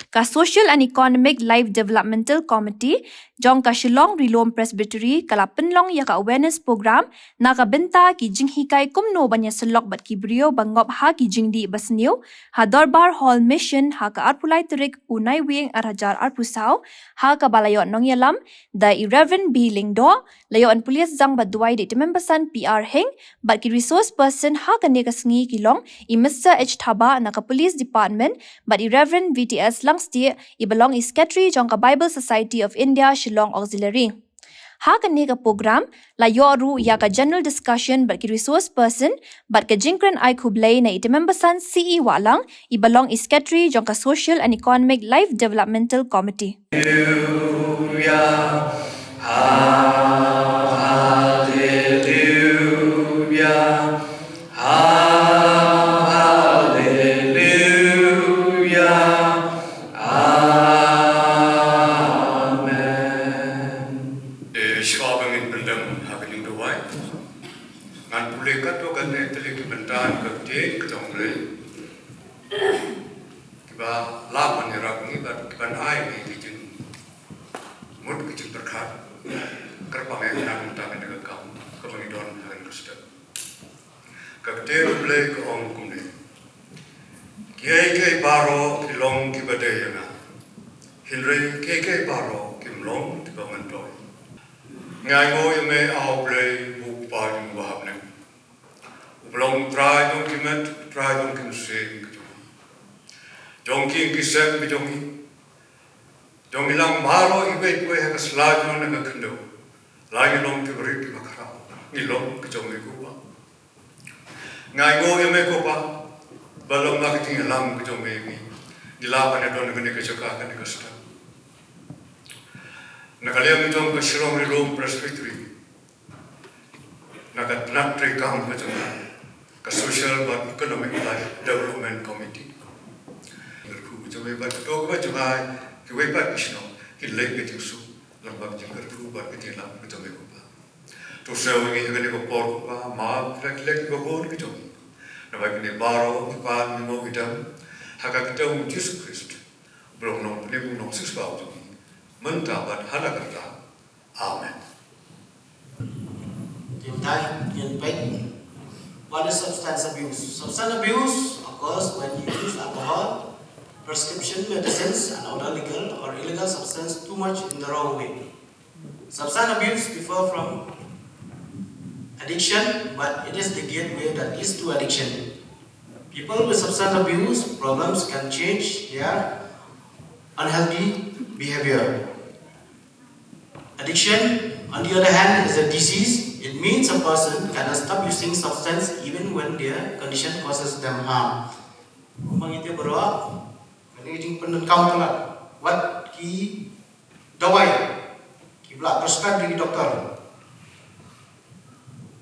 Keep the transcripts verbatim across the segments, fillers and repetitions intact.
Ka Social and Economic Life Developmental Committee jong ka Shillong Rilum Presbytery ka la pynlong ïa ka awareness program na ka bynta ki jinghikai kumno ban ïasyllok bad ki briew ba ngop ha ki jingdih basniew ha Dorbar Hall Mission ha ka arphew lai tarik u Naiwieng ar hajar arphew saw, ha kaba la ïoh nongïalam da i Reverend B Lyngdoh, la ïoh ban pule zang bad duwai da i Tymmen Basan P R Hing, bad ki resource person ha kane ka sngi ki long i Mister H Thabah na ka Police Department, bad i Reverend V T S Langstieh, i ba long i Secretary jong ka Bible Society of India Shillong Auxiliary. Ha kane ka program, la ïoh ruh ïa ka general discussion bad ki resource person, bad ka jingkren ai khublei na i Tymmen Basan C E Wahlang, i ba long i Secretary jong ka Social and Economic Life Developmental Committee. Hallelujah. Hallelujah. Hallelujah. Amen. Eh, shuwa ba ngin pyndem ha ka jingduwai, ngan pule katto katne tylli ki bynta ka ktien ka jong U Blei, kiba lah ban ïarap ngi bad kiban ai ngi ki jingmut ki jingpyrkhat kyrpang ïa ngi na ka bynta kane ka kam kaba ngi don ha kane ka step. Ka ktien U Blei ka ong kumne: Kiei kiei baroh ki long kiba dei ïa nga, hynrei kiei kiei baroh kim long kiba myntoi. Ngi ainguh ïa me, A U Blei, U Kpa jong ngi uba ha bneng, uba long U Trai jong ki met, U Trai jong ki mynsiem ki jong ngi, jong ki ïing ki sem ki jong ngi, jong ngi lang baroh iwei pa iwei ha ka sla jong ngi na ka khyndew. La ngi long kiba rit kiba khraw, ngi long ki jong me ko Pa. Ngi ainguh ïa me ko Pa, ba long na ka jingïalam ka jong me ngi, ngi lah ban ïadon ha kane ka jaka, kane ka step. Na ka liang jong ka Shillong Rilum Presbytery, na ka tnat treikam ka jong ka, ka Social bad Economic Life Development Committee, kyrkhu ka jong me bad kato kaba jngai kiwei pat ki shnong kin leit ka jingsuk lyngba ka jingkyrkhu bad ka jingïalam ka jong me ko Pa. To sngewbha ngi ha kane ka por ko Pa, map ïa ki leh kiba bun ki jong ngi, namar kine baroh ki pan ngi mo ki dem ha ka kyrteng U Jisu Khrist, uba long u Nongpynim, u Nongsiewspah jong ngi, mynta bad ha la ka rta. Amen. Kin tai, kin peit. What is substance abuse? Substance abuse occurs when you use alcohol, prescription medicines, and other legal or illegal substance too much in the wrong way. Substance abuse differ from addiction, but it is the gateway that leads to addiction. People with substance abuse problems can change their unhealthy behavior. Addiction, on the other hand, is a disease. It means a person cannot stop using substance even when their condition causes them harm. Kumba ngi tip baroh, kane ka jingpyndonkam palat, wat ki dawai kiba la prescribe da ki doktor.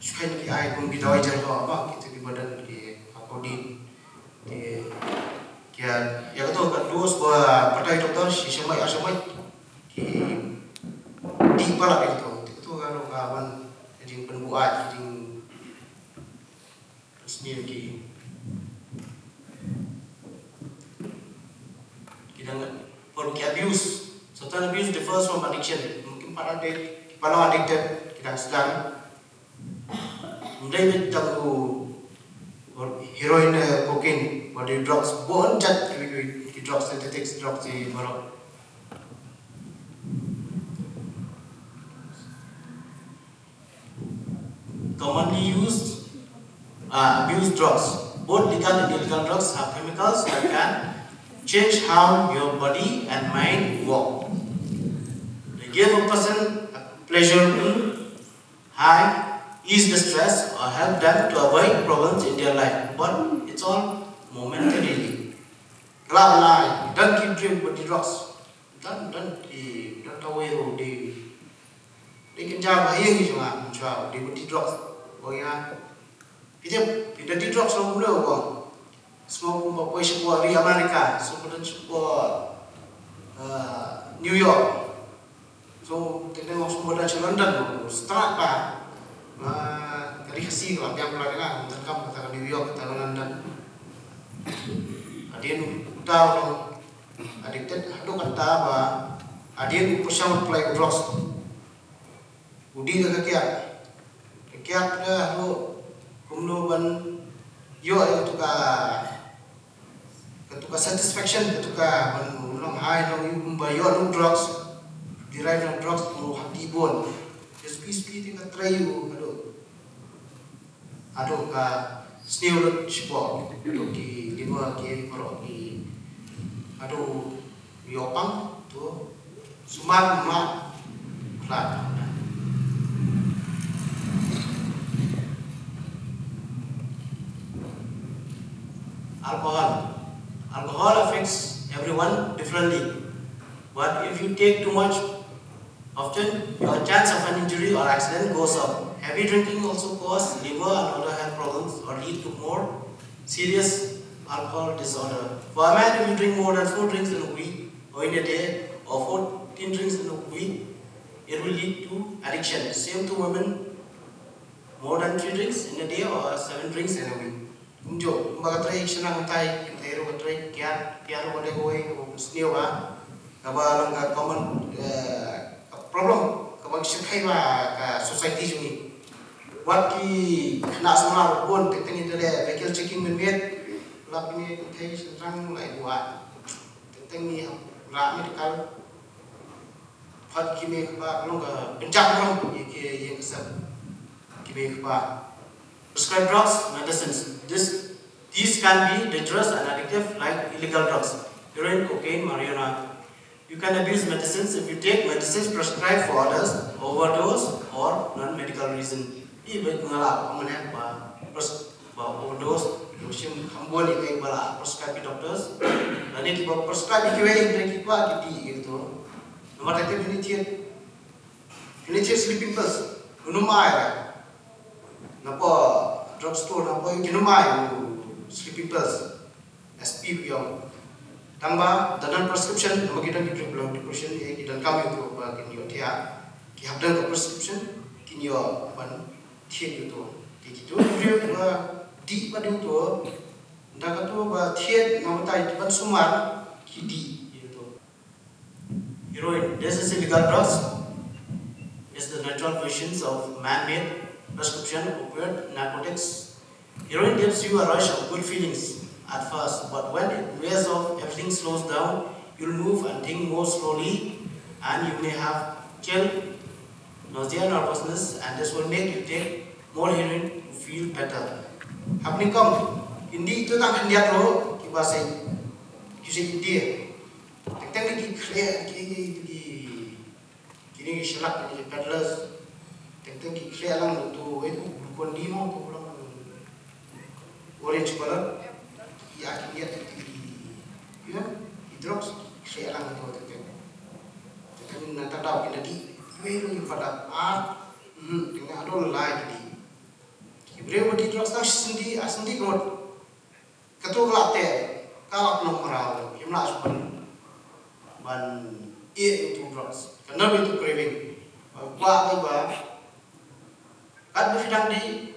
Shuh ki ai kum ki dawai jyrhoh ba kito kiba don ki ha ka dien. Ki, ki ïa, ïa kato ka dos ba batai doktor shi shymmai ar shymmai. Ki dih palat ïa kato. Kato ka long ka ban ka jingpynbuaid, ka jing sniew ki, ki dang, por ki abuse. Substance abuse differs from addiction. Mungkin para dei, para addicted, ki dang sdang. Ym dei beit tang u heroin, eh, cocaine, bad ki drugs, bun jait ki, ki, ki drugs, synthetics drugs, ki baroh. Commonly used, uh, abuse drugs. Both legal and illegal drugs have chemicals that can change how your body and mind work. They give a person a pleasure, mood, high, ease the stress, or help them to avoid problems in their life. But it's all momentarily. Kala lai, don ki drink bad ki drugs. Don, don ki, don tawei ruh di, di kynja ba ïeng jong nga, kynja di bad ki drugs. Oh ya. Phi tip, phi don ki drugs ruh mlo ko. Sngewbha poi sha ri America, sngewbha don sha, uh, New York. So, te ne ngok sngewbha don sha London, start ba, ba ka ri Khasi ka la biang pla nga, ngam donkam kata ka New York, kata ka London. Hadien uta u long, addicted haduh katta ba hadien u pyrshang u plie u drugs, u dih da ka kiad. Ka kiad ka haduh kumno ban ïoh ïa katu ka, katu ka satisfaction, katu ka ban long high, long ïa kumba ïoh u drugs, derive u drugs, u hap dih bun. Just pi pi te ka trei u haduh haduh ka sniew lut shapoh, haduh ki liver ki baroh ki, haduh ïoh pang to sumar ma khlad. Alcohol. Alcohol affects everyone differently. But if you take too much, often your chance of an injury or accident goes up. Heavy drinking also causes liver and other health problems or lead to more serious alcohol disorder. For a man, if you drink more than four drinks in a week or in a day, or fourteen drinks in a week, it will lead to addiction. Same to women, more than three drinks in a day or seven drinks in a week. Kumjuh, kumba ka trei shnong, tai, kin tai ruh ka trei, kiad, kiad ruh ka dei kawei, ka sniew ba, kaba long ka common, eh, ka problem, kaba ngi shim kai ba ka society jong ngi. Wat ki khynnah samla ruh bun, teng teng ïa te leh vehicle checking mynmiet, lap ïa ngi kin tai shynrang lai buat. Teng teng ngi hap rah medical. Pat ki mei kpa ka long ka pynjah ka long ïa ki ïing ka sem. Ki mei kpa. Prescribed drugs, medicines. This, these can be dangerous and addictive like illegal drugs, heroin, cocaine, marijuana. You can abuse medicines if you take medicines prescribed for others, overdose or non-medical reason. Ïa ba nga la ong mynne ba pres- ba overdose, ïa u shim kham bun ïa kaei ba la prescribe ki doctors. Lane kiba prescribe ïa kiwei hynrei ki kwah ki dih ïa kito. Namar kata phin ïa thied, phin ïa thied sleeping pills. Uno mai ra. Napoh drugstore, napoh ïa kino mai u sleeping pills. S P biang. Tang ba da don prescription, namar ki don ki briew ba long depression, ïa ki donkam ïa kito ba kin ïoh thiah. Ki hap don ka prescription, kin ïoh ban thied ïa kito. Te kito ki briew ba dih ba dih to, da kato ba thied na batai ki ban sumar ki dih ïa kito. Heroin, this is illegal drugs. It's the natural versions of man-made prescription opioid narcotics. Heroin gives you a rush of good feelings at first, but when it wears off, everything slows down. You'll move and think more slowly, and you may have chill, nausea, nervousness, and this will make you take more heroin to feel better. Hapdeng kong, kin dih to tang khyndiat ruh, kiba sei, ki sei India. Teng teng ki khleh, ki, ki, ki, ki, kine ki shlak, kine ki peddlers. Teng teng ki khleh lang to, eh, to, Glucon-D mo, to, lang orange color. Ki, ah, ki, ki, ki, ki, ki drugs, ki khleh lang to, teng teng. Teng teng nangta daw ki na dih, wei ruh ki padap, ah, hmm, teng teng haduh lai ki dih. Ki briew ba dih drugs tang shisien dih, ah, shisien dih ka mut. Kato ka lah te, ka lah pynlong mraw, ngim lah shuh ban, ban ïeh into drugs. Ka nang into craving. Ba kwah te ba, kat ba phi dang dih,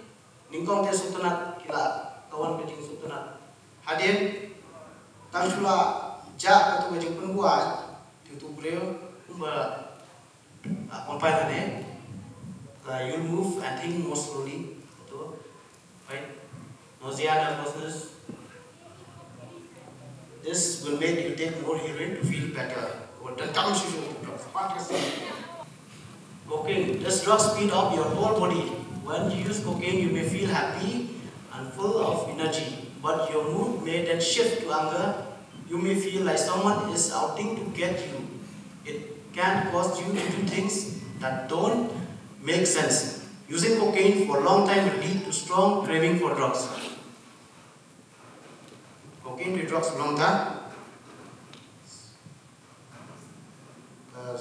nyngkong te sngewtynnat, ki lah ka wan ka jingsngewtynnat. Hadien, tang shu lah jah kato ka jingpynbuaid, te uto u briew, kumba Ah, pynpaw kane, ka you'll move and think more slowly. To, right? Nausea, nervousness. This will make you take more heroin to feel better. Or the tongue should open up. Cocaine. This drug speed up your whole body. When you use cocaine, you may feel happy and full of energy, but your mood may then shift to anger. You may feel like someone is out to get you. It can cause you to do things that don't make sense. Using cocaine for a long time will lead to strong craving for drugs. Cocaine to drugs long time. Uh,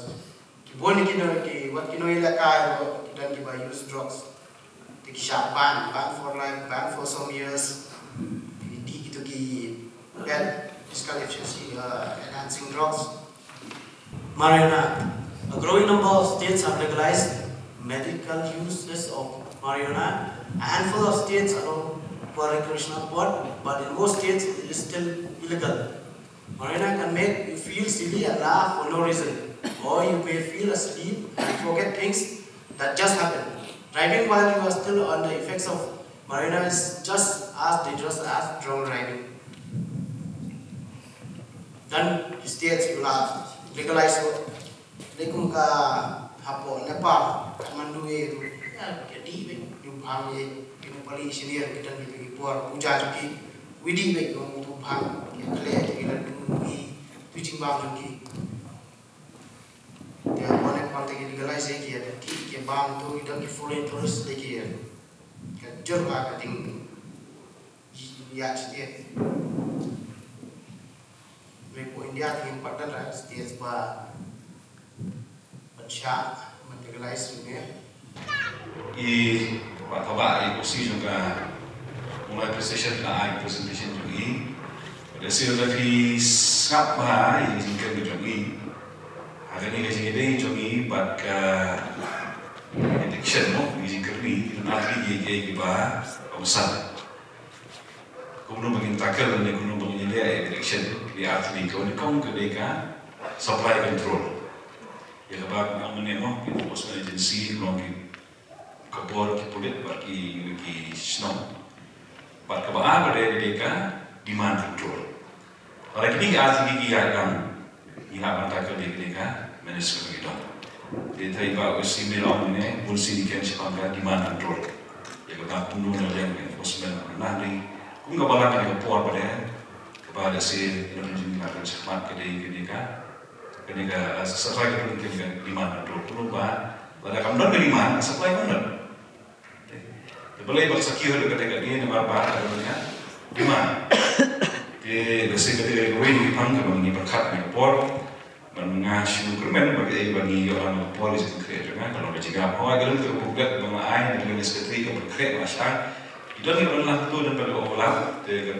ki bun ki nong, ki, wat ki nongïalehkai ruh, ki don kiba use drugs. Te ki shah ban, ban for life, ban for some years. Ki dih kito ki bad physical efficiency, uh, enhancing drugs. Marijuana. A growing number of states have legalized medical uses of marijuana. A handful of states allow for recreational pot, but in most states it is still illegal. Marijuana can make you feel silly and laugh for no reason, or you may feel asleep and forget things that just happened. Driving while you are still on the effects of marijuana is just as dangerous as drunk driving. Don ki states ïa u la legalize ruh. Te kum ka hapoh Nepal, Kathmandu ïa ruh, ïa ka dih beit ïa u bhang, ïa ki nongpali senior ki don ki por puja jong ki, wi dih beit ïa u bhang, ïa khleh ki la dum ki tu jingbam jong ki. Te hapoh Nepal te ki legalize ïa ki, ïa ki, ki bam tu ki don ki foreign tourist ïa ki, ïa ka jur ka ka ding. India state. Hynrei hapoh India te ngim pat don ra state ba ban shah ban legalize ruh ne. I ba ka ba i ko si jong ka, mula presentation ka ai presentation jong i. Pada sir da phi sngap ba i jingkren jong i. Ha kane ka jingïadei jong i bad ka addiction mo, i jingkren i, i na phi i i ba ong san. Kumno ba ngin tackle ne kumno ba ngin leh ïa ka addiction, ïa ka nyngkong ka dei ka supply control. Ïa kaba nga ong mynne mo, ki enforcement agency, kumno ki khubor, ki pulit bad ki, ki shnong. Bad kaba ar ka dei, dei ka demand control. Lada kine ki ar tylli ki ïaid lang, ngi lah ban tackle ïa kine ka management ka dong. Te trai ba u S C me la ong ne, bun sien ki kem shaphang ka demand control. Ïa kaba kumno na liang enforcement na dei. Kum kaba la ka por ba dei, kaba da se na jing la kan shakhmat ka dei kine ka, kine ka, ah, sa sa ka dei kine ka demand control. Kumno ba, lada kam don ka demand, ka supply kam don. Te balei ba sa kiew ha ka dei ka dei namar ba ka dei ka demand. Te da se ka dei ka wei ni pang ka ba ngi pyrkhat ni por. Ban nga shu kyrmen ba ka dei ba ngi ïoh lang ka por ka jingkhreh jong nga ka long ka jingap. Hawa ka long ka bukyat ba nga ai na ka secretary ka ba khreh ba sha. Ki don ki ba lang tu dan ba ka overlap. Te kan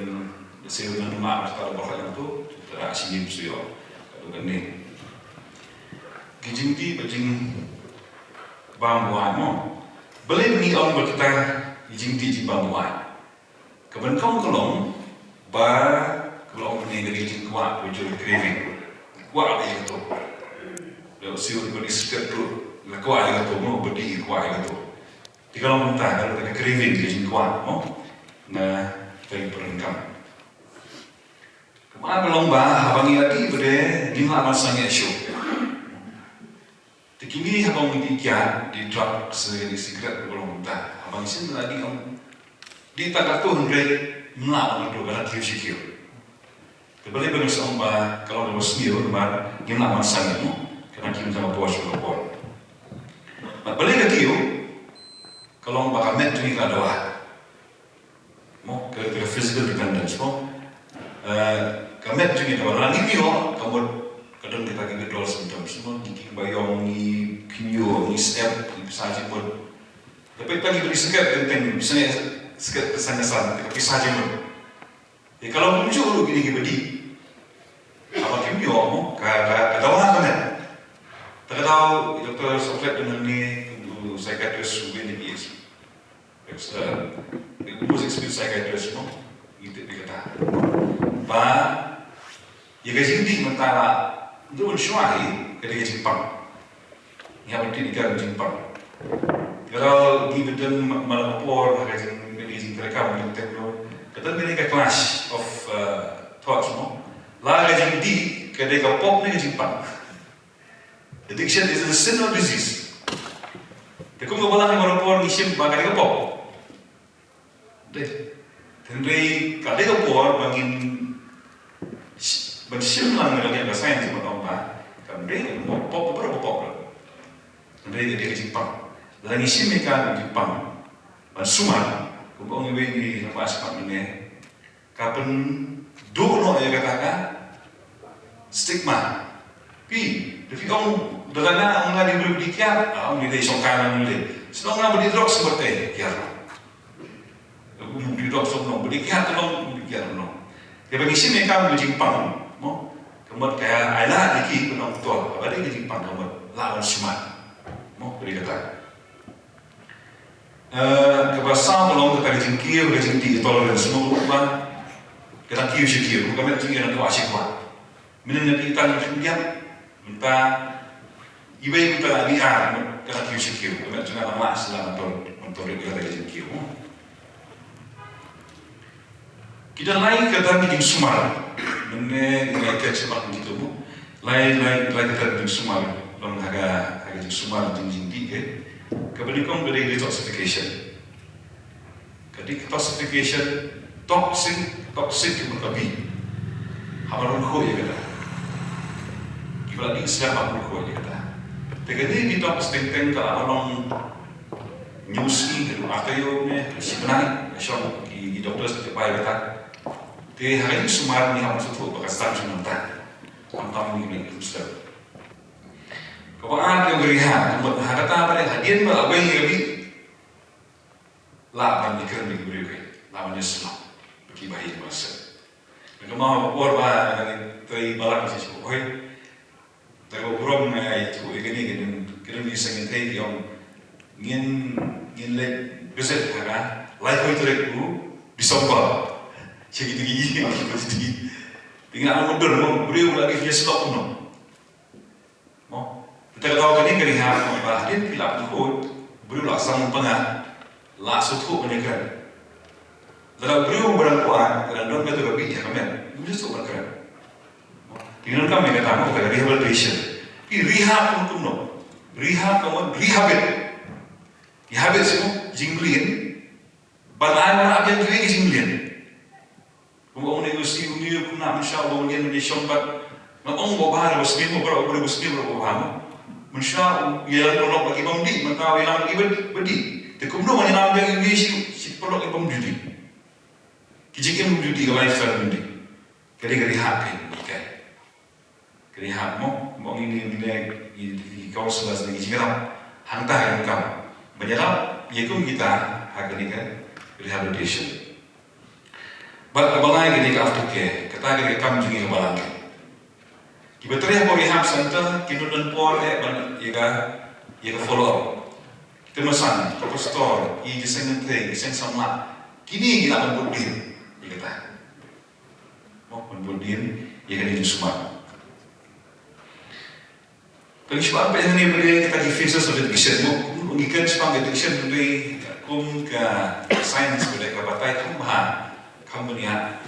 da se ngan ma ba ka ba ka lang tu. Te da shi ni su ïoh. Ka tu kan ni. Ki jingdih ba jing bam wai mo. Balei ba ngi ong ba kita ki jingdih jingbam wai. Ka ban kong ka long ba ka long ne ka dei jingkwah ba jur craving. Kwah ba ïa ka to. Leh siew ba dei sigaret tu. La kwah ïa ka to mo ba dei kwah ïa ka to. Te ka long kumta ka long ka craving ka jingkwah mo. Na ka dei pyrkhat. Kumba ka long ba haba ngi la dih ba dei ngim lah ban sangeh shuh. Te kine haba ngi dih kiad, dih drug, se dih sigaret, ka long kumta. Haba ngi sngewthuh dih ong, dih tang katto hynrei, mla ong katto, ka la kiew shi kiew. Te balei ba ngi sa ong ba ka long kaba sniew, namar ngim lah ban sangeh mo, ka la kiew tang ka por sha ka por. Bad balei ka kiew, ka long ba ka met jong ngi ka la dawa. Mo, ka, ka physical dependence mo. Eh, ka met jong ngi ka ba la ngi ïoh, ka mut ka don kita ki withdrawal symptoms mo, ngi ki ba ïong, ngi kynjoh, ngi sep, ngi pisa jingmut. Te peit ba ngi ba dih sigaret teng teng, pisa ngi sigaret pisa ngi san, ka pisa jingmut. Te ka long kumjuh ruh kine ki ba dih. Haba kim ïoh mo, ka, ka, ka dawa ka met. Te ka daw, Doktor Soklet don hangne, u psychiatrist, u N D P S. Extra. Most experienced psychiatrist mo. Ngi tip ïa kata. Ba ïa ka jingdih mynta la, ndu un shuwa hi ka dei ka jingpang. Ngi hap ban tip ïa ka jingpang. Ka dei ngi bydon ma-, ma la ka por ka jing, ka dei jingkyrkhu jingtep lo. Ka dei ka clash of, uh, thoughts mo. La ka jingdih ka dei ka pop ne ka jingpang. Addiction is a sin or disease. Te kum ka balang baroh por ngi shim ba ka dei ka pop. Dei. Hynrei ka dei ka por ba ngin sh-, ban shim lang na ka liang ka science ban ong ba ka dei ka pop, pop, pop, pop. Hynrei ka dei ka jingpang. Lada ngi shim ïa ka jingpang ban sumar, kum ong iwei i nonghikai smat mynne. Ka pynduh noh ïa kata ka stigma. Phi, da phi ong, da nga ong nga dei briew ba dih kiad, ah, ong dei shongkai na ong dei. Shu ong nga ba dih drugs, shu ba dih kiad. Ong dih drugs, ong ba dih kiad, ong ba dih kiad, ong. Te ba ngi shim ïa ka jingpang mo. Ka mut ka ai lad ïa ki ban ong to, ba dei ka jingpang ka mut la ban sumar. Mo, ka dei kata. Eh, kaba saw ka long kata ka jingkiew, ka jingdih, tolerance mo, ba ka dang kiew shi kiew, ka met jingkiew dang kwah shi kwah. Mynne nga dih tang shim diang, mynta iwei mynta la dih ar, ka la kiew sha kiew, ka met jong nga la mah sha la mynta mynta rit ka la dih sha kiew. Ki don lai ka don ki jingsumar, mynne ngi lai ka sumar ki tu mo, lai lai lai ka don jingsumar, long ha ka ha ka jingsumar jing jingdih ke, kaba nyngkong ka dei detoxification. Ka detoxification, toxic, toxic ka mut ka bih. Haba rung khuh ïa kata. Kiba la dih sdang ba rung khuh ïa kata. Te ka dei detox teng teng ka la long ñiew sngi haduh ar taïew ne shi bnai, ka shong ki doctors ki bai kata. Te ha ka jingsumar ngi hap sngewthuh ba ka sdang sha nangta. Khamtam ngi mih sdang. Kaba ar ka rehab, ka mut ha kata ba dei hadien ba la weng ïa ka bih. Lah ban ïakren bad ki briew, lah ban ïasyllok bad ki bahaïing bahasem. Nga kynmaw ka por ba nga trei balang sha Sohoi. Te ka burom nga ïathuh ïa kane ka dang ka dang ïa sngewthuh ïa ong ngin ngin leit visit ha ka laiphew tarik u December. Sha kita ki ïing ki briew. Te nga ong dur mo briew la ki ïasyllok kumno. Mo. Te ka daw kane ka rehab mo ba hadien phi la pynkhuid, briew la sdang pyngat, la sngewthuh ban ïakren. Lada briew ba dang kwah, ba dang don kata ka bih ha ka met, ym ju sngewthuh ban kren. Mo. Te ngan ong ïa kata mo ka rehabilitation. Phi rehab kumno kumno. Rehab ka mut rehabilitate. Rehabilitate mo jingmlien. Ban ai wanrah biang kiwei ki jingmlien. Kumba ong ne u sngi u ngi u kumne mynshuwa u ba mlien u dei shong bad. Nga ong ba bha, ba sniew ba bha, ba sniew ba bha. Mynshuwa u ïalam paralok bad ki bym dih, mynta u ïalam bad ki ba dih. Te kumno ngan ïalam biang ïa u ngi shi shi paralok ki bym dih. Ki jingim bym dih, ka lifestyle bym dih. Ka dei ka rehab ka dei. Ka rehab mo, mo ngi ngi ngi ngi counselors ngi jingïarap hangta ka kam. Ban ïarap ïa kum kita ha kane ka rehabilitation. Bad kaba lai kane ka aftercare, kata ka dei ka kam jong ngi ka balang. Kiba trei ha rehab center ki don por eh ban ïa ka ïa ka follow up. Ki tymmen basan, ki pastor, ki seng kynthei, ki seng samla, kine ki lah ban bud dien ïa kata. Mo, ban bud dien ïa kane ka jingsumar. Te ngi shu peit hangne ba dei kita ki phases of addiction mo. Ngi kren shaphang addiction ba dei kum ka science ba dei ka batai kham bha, kham bniah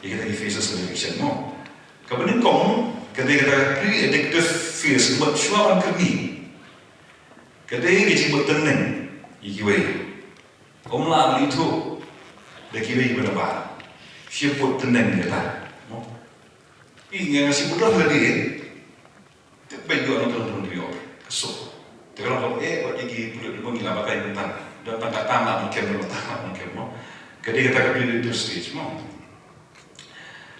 ïa kita ki phases of addiction mo. Kaba nyngkong ka dei kata ka pre-addictive phase, ka mut shuwa ban kyrni. Ka dei ka jingmut tneng ïa kiwei. Ym lah ban ithuh da kiwei kiba nabar. Shibun tneng kata. Mo. Phi nga nga shibun dah lagi. Te peit ïoh nongtrong nongtrong ïoh. Ka suk. Te ka long ka eh wat ïa ki pulit ruh ngi la batai mynta. Don tang kata lah ban kem, don tang lah ban kem mo. Ka dei kata ka pre-danger stage mo.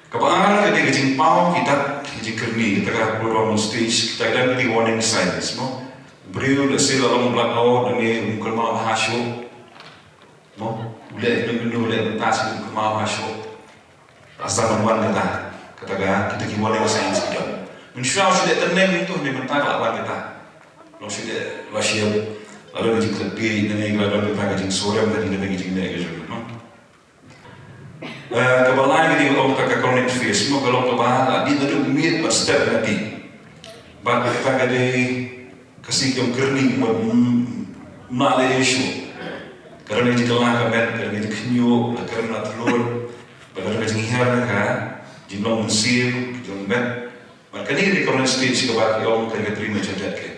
Kaba ar ka dei ka jingpaw ki dak, ka jingkyrni, kata ka pulrong stage, kata ka dang ki warning signs mo. Briew lehse la long blackout, lane um kynmaw ha shuh. Mo, u leh kino kino, u leh mynta shu um kynmaw ha shuh. Asam man wan kata, kata ka, kita ki warning signs ki dang. Mynshuwa shu leh tneng tu ne mynta ka la wan kata. Long shu leh, la shu, la don ka jingklet bieit, ne la don kata ka jingsngewrem, ka jing, ka jingleh ka jong, mo. Eh, kaba lai ka dei ka long kata ka chronic phase, mo ka long kaba la dih naduh miet bad step na dih. Bad kata ka dei ka sngi ka ym kyrni mo, mm, ym lah leh issue. Ka don ka jingkylla ka met, ka don ka jingkhynñiuh, la kren la tlot, bad ka don ka jinghiar ka jinglong mynsiem, ka jinglong met. Bad kane ka dei ka chronic stage kaba ki ong ka dei ka premature death ka.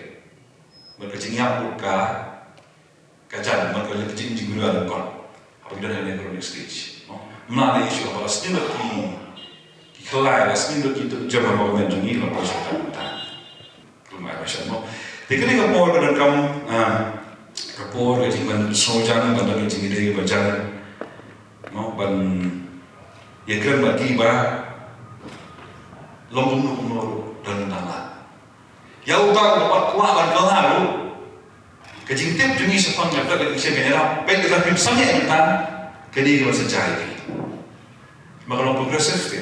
Bad ka jingïap ka Ka jan, man ka leh ka jing jingmut ïa ka lyngkot. Haba ki don ha kane ka chronic stage, mo. Ym lah leh issue haba la sniew lut ki, ki khlai, la sniew lut ki jam haba ka met jong ngi la poi sha ka. Kumba ai ba shan, mo. Te kane ka por ka donkam, ah, ka por ka jingban sngewjan, ban don ka jingïadei ba jan. Mo, ban ïakren bad ki ba long kumno kumno ruh don tang la. Ïa uta uba kwah ban kylla ruh. Ka jingtip jong ngi shaphang ka drug addiction kan ïarap. Peit ka la phim sangeh mynta ka dei ka ban synshar ïa phi. Ma ka long progressive te.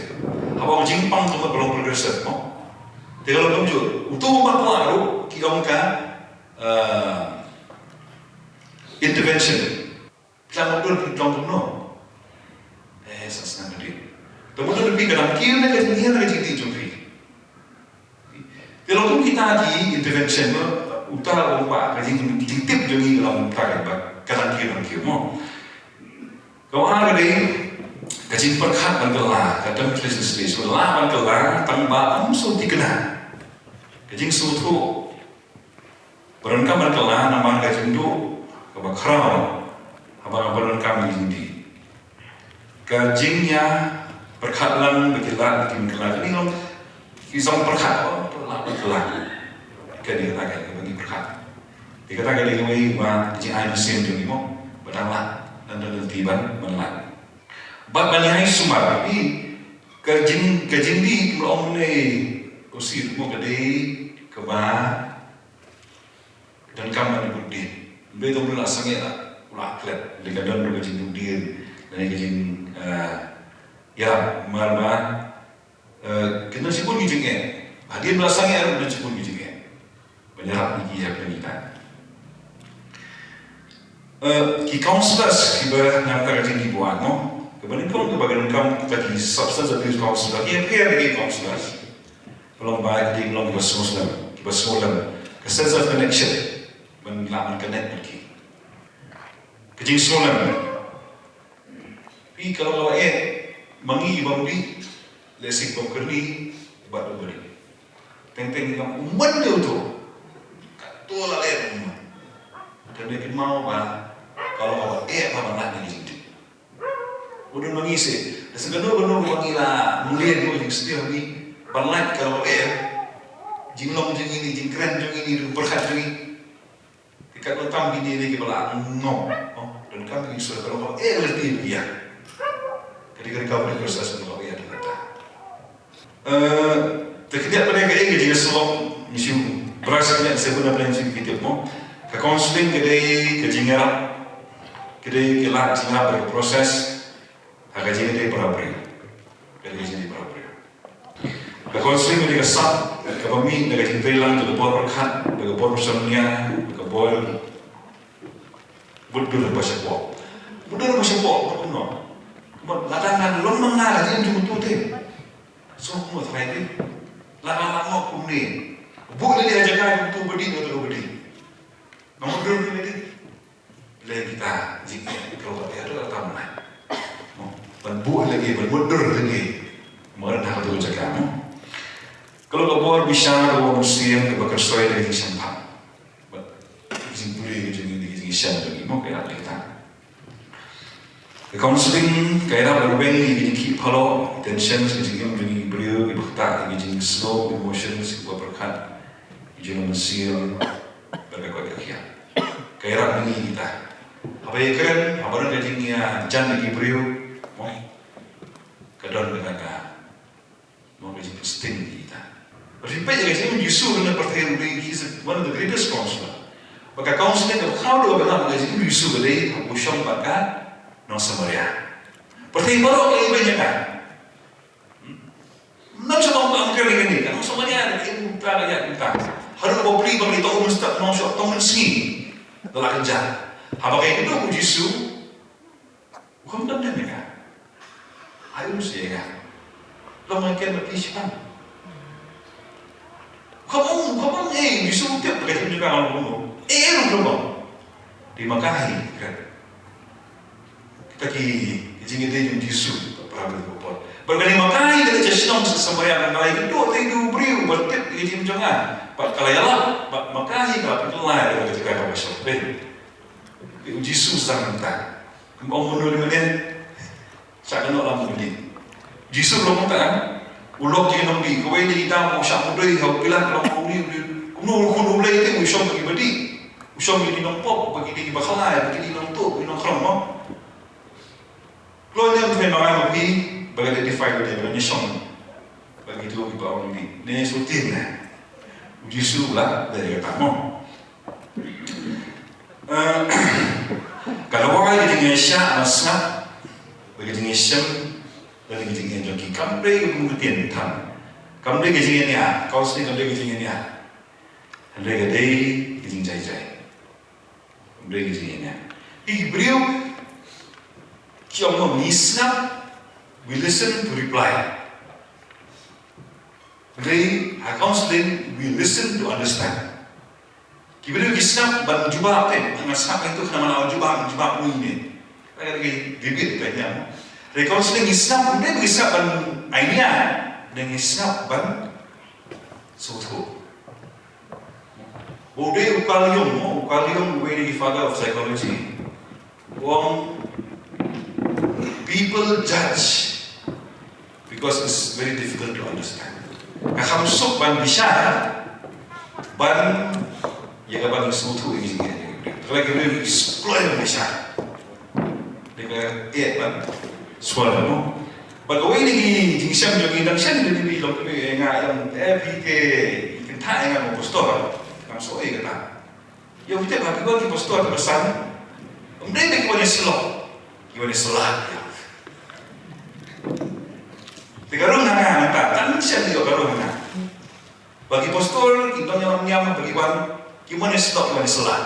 Haba ka jingpang ka long progressive mo. Te ka long kumjuh. Uto uba kwah ruh ki ong ka, eh, intervention. Phi la mutdur phi long kumno? Eh, sa sngewbha dei. Te mutdur phi ka dang kiew ne ka jinghiar ka jingdih jong phi. Shen mo, uta u ba ka jing, jingtip jong ngi long uta ka ba ka dang ki dang ki mo. Ka wa ka dei ka jingpyrkhat ban kylla, ka contemplation stage, kylla ban kylla tang ba ym sngewthuh kane. Ka jingsngewthuh ba donkam ban kylla namar ka jingduh kaba khraw haba nga ba donkam ka jingdih. Ka jingïa pyrkhat lang ba ki lah ki kylla, kane long ki zong pyrkhat ba kylla, ba kylla. Kane kata ka ba ngi pyrkhat. Te kata ka dei kawei ba ka jingai mynsiem jong ngi mo ba dang lah, dang dang lynti ban, ban lah. Bad ban ïai sumar, i ka jing, ka jingdih, ka ong ne u sir mo, ka dei kaba donkam ban bud dih. Ym dei tang u la sangeh la u la klet, dei ka don ruh ka jingbud dih, dei ka jing, eh, ïarap, mar ba, eh, ka don shibun ki jingeh. Hadien ba la sangeh ruh ka don shibun ki jingeh. Ban ïarap ïa ki, ïa ki, ïa ki. Eh, ki counsellors kiba nang ka jingdih buan mo. Kaba nyngkong kaba donkam kita ki substance abuse counsellor, ki appear ki counsellors. Ka long ba ki dei long kiba sngewslem, kiba sngewlem. Ka sense of connection. Ban lah ban connect bad ki. Ka jingsngewlem. Phi ka long kaba eh, ma ngi bym dei, lehse bym kyrni bad u ba dei. Teng teng ngam, u mon ne uto. Kato la leh u mon. Te dei kynmaw ba ka long kaba eh ba ban lait na ka jingtip. U don ma ngi seh, da seh kano kano ba ngi la mlien ruh, jingsngewthuh ngi ban lait ka long kaba eh. Jinglong jong ngi ne, jingkren jong ngi ne, jingpyrkhat jong ngi. Te katno tam kine dei kiba la ngop. Oh, donkam ki sngewthuh ka long kaba eh lynti ïa. Ka dei ka recovery process ka long kaba eh lynti. Eh, te khyndiat pat ka dei ka jingïasyllok, ngi shu brush khyndiat, shu bun na pdeng shu ki tip mo. Ka counselling ka dei ka jingïarap, ka dei ka lad jingïarap, ka process ha ka jingïadei para briew. Ka dei ka jingïadei para briew. Ka counselling ka dei ka sap kaba mih na ka jingtreilang jong ka bor pyrkhat, na ka bor pyrshang nia, na ka bor bud dur ba shapoh. Bud dur ba shapoh, bud kumno. Bad lada ngan long ma nga la jingim jong uto te. So kumno trai te. Lada ngan long kumne. Bud lei ha jaka jong uto ba dei, uto ba dei. Ngan bud dur lei te. Lei kita jingeh ka long kata ka tam na. Ban bud lei, ban bud dur lei. Mo, na kato ka jaka mo. Ka long ka bor bishar, ka bor mynsiem, kaba kyrsoi da ka jingshemphang. Bad ka jingpule ka jong ngi, ka jingshem jong ngi mo, ka ïarap ïa kita. Ka counselling ka ïarap ban weng ïa ka jingkhih phalok, tensions, ka jingim jong ngi ki briew, kiba ktah ïa ka jingsngew, emotions, kiba pyrkhat, ka jinglong mynsiem, bad ka koit ka khiah. Ka ïarap ïa ngi kita. Haba ïakren, haba don ka jingïajan ïa ki briew, mo, ka don kata ka Mo, ka jingpynsting ïa kita. Bad phi peit ïa ka jingim u Jisu, ka pyrthei ruh, he is one of the greatest counselor. Bad ka counselling kaba khraw ruh kaba nang ka jingim u Jisu ka dei, u shong bad ka nong Samaria. Pyrthei baroh ka ibeiñ ïa ka. Hmm? Nang shu ong ka angkel ïa kane, ka nong Samaria, ka im kumta, ka ïaid kumta. Haduh ba pli ba ka ïa tong mynstep, nong shu tong mynsngi. Da la kynja. Haba ka ïakynduh u Jisu, u kham dang dang ïa ka. Ai u sih ïa ka. Long ai ken ba phi shan. U kham ong, u kham ong, eh, u Jisu u tip ka jingim jong ka long kumno. Eh, eh, long kumno. Dei ma ka hi, kren. Kita ki, ki jingïadei jong u Jisu, para bangeit baroh. Bad ka dei ma ka hi, ka dei sha shnong sha Samaria, ka la ïakynduh ïa u briew, ba tip ïa ka jingim jong nga. Bad ka la ïalap, bad ma ka hi, ka la pynkylla ïa ka jaka kaba shong. Dei. U Jisu sdang mynta. Kum ong mano lei mynne. Sa kano lam mynne. Jisu long mynta. U lok jong nongdih. Kawei na kita mo shah mudui ha u Pilat long nongdih. Kumno u khun u Blei te u shong bad kiba dih. U shong bad ki nongpop, bad ki dih kiba khlaiñ, bad ki dih nongtuh, ki nongkhrong mo. Kloi ne mynta ma nga ma phi, ba ka identify bad ki shong. Bad ki tu kiba ong dih. Ne shu tin ne. U Jisu la, da ïa kata mo. Eh, ka la wai ka jingïaishah, la sngap, bad ka jingïashem, bad ka jingïa jong ki kam dei ka kum ka ktien than. Kam dei ka jingïania, counselling kam dei ka jingïania. Hynrei ka dei ka jingjai jai. Kam dei ka jingïania. Ki briew, ki ong mo ngi sngap, we listen to reply. Hynrei ha counselling, we listen to understand. Ki briew ki sngap ban jubab te, nga sngap ïa uto, khnang ban ïa jubab, jubab uei ne. Ka dei ka debate ka ïa. Reconciliation, ngi sngap, ym dei ngi sngap ban ai nia, dei ngi sngap ban sngewthuh. Ba u dei u Carl Jung, u Carl Jung, u dei father of psychology. U ong, people judge because it's very difficult to understand. Ka kham suk ban bishar ban ïa ka ban sngewthuh ïa ka jingeh. Ka la ki briew ki sngewthuh ban bishar. Dei ka eh ban sngewthuh mo. Bad kawei na ki jingshem jong ngi, dang shen ïa kine ki long kine, eh, nga ïa, eh, phi te, i kynthah ïa nga mo pastor. Ngam sngewthuh ïa kata. Ïa phi te ba phi wan ki pastor ki basan. Ym dei ba ki wan ïa syllok. Ki wan ïa syllok. Te ka rung ha nga nangta, kan shen ïa ka rung ha nga. Ba ki pastor ki don ïa lam niam ba ki wan, ki wan ïa syllok, ki wan ïa syllok.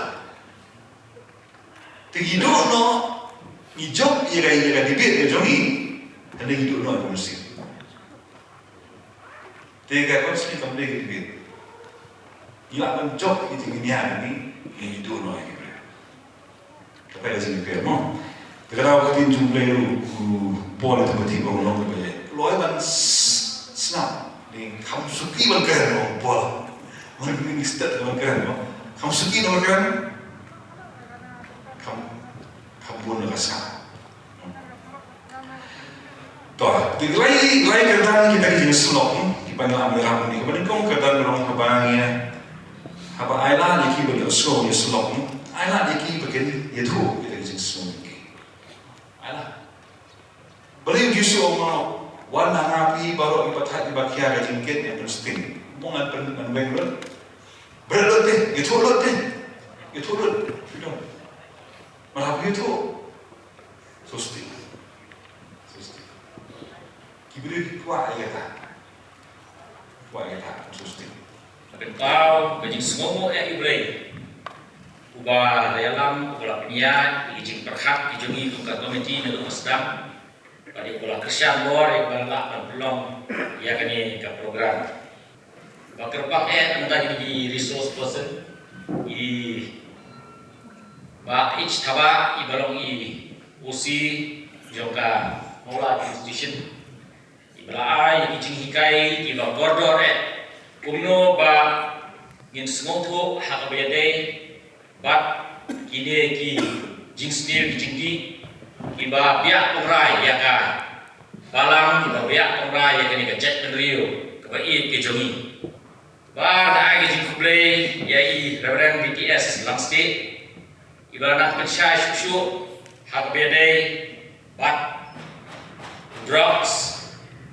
Te ngi duh noh, ngi jop ïa ka, ïa ka debate ka jong ngi. Hynrei ngi duh noh ïa ka mynsiem. Te ka counselling kam dei ka debate. Ngi lah ban jop ïa ka jingïaid ngi, ngi duh noh ïa ki briew. Kata ka jingïaid mo. Te ka dei ka ktien jong U Blei ruh, u Paul ïa Timothy ba u ong kaba ïa. Loi ban s-, sngap, ne kham suki ban kren mo Paul. Ban kren stet ban kren mo. Kham suki ban kren. Kham, kham bun ka sngap. To, te lai, lai kyrdan kita ki jingsyllok, ki ban lam ïa ram ni, kaba nyngkong kyrdan ba long haba ngi, haba ai lad ïa ki ban ïohsngew ïa syllok, ai lad ïa ki ba kin ïathuh kita ki jingsyllok ki. Ai lad. Balei u Jisu u ong, wan na nga phi baroh kiba thait kiba khia ka jingkit ïa ka sting. Mo ngan pyn, ngan weng lut. Bret lut te, ïathuh lut te. Ïathuh lut. Freedom. Mar haba ïathuh. Sngewsih. Sngewsih. Ki briew ki kwah ïa kata. Kwah ïa kata, sngewsih. Pynpaw ka jingsngewnguh ïa U Blei. Uba la ïalam, uba la pynïaid ïa ki jingpyrkhat ki jong ngi kum ka komiti na ka sdang. Bad uba la kyrshan bor ïa uba la lah ban pynlong ïa kane ka program. Ba kyrpang eh mynta ki resource person, i Bah H Thabah, iba long i O C jong ka Mawlai Police Station, iba la ai ki jinghikai kiba kordor eh kumno ba ngin sngewthuh ha kaba ïadei bad kine ki jingsniew ki jingdih kiba biah pynrai ïa ka balang, kiba biah pynrai ïa kane ka jaitbynriew kaba ïeit ka jong ngi. Bad nga ai ka jingkhublei ïa i Reverend B T S Langstieh, iba la nang pynshai shuh shuh ha kaba ïadei bad drugs,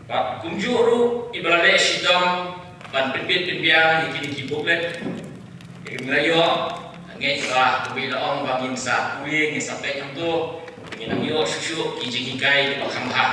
bad kumjuh ruh iba la leh shitom ban pynbit pynbiang ïa kine ki booklet. Ïa kine la ïoh, ngeit ba kumba i la ong ba ngin sa pule, ngin sa peit hangto, ngin nang ïoh shuh shuh ki jinghikai kiba kham bha.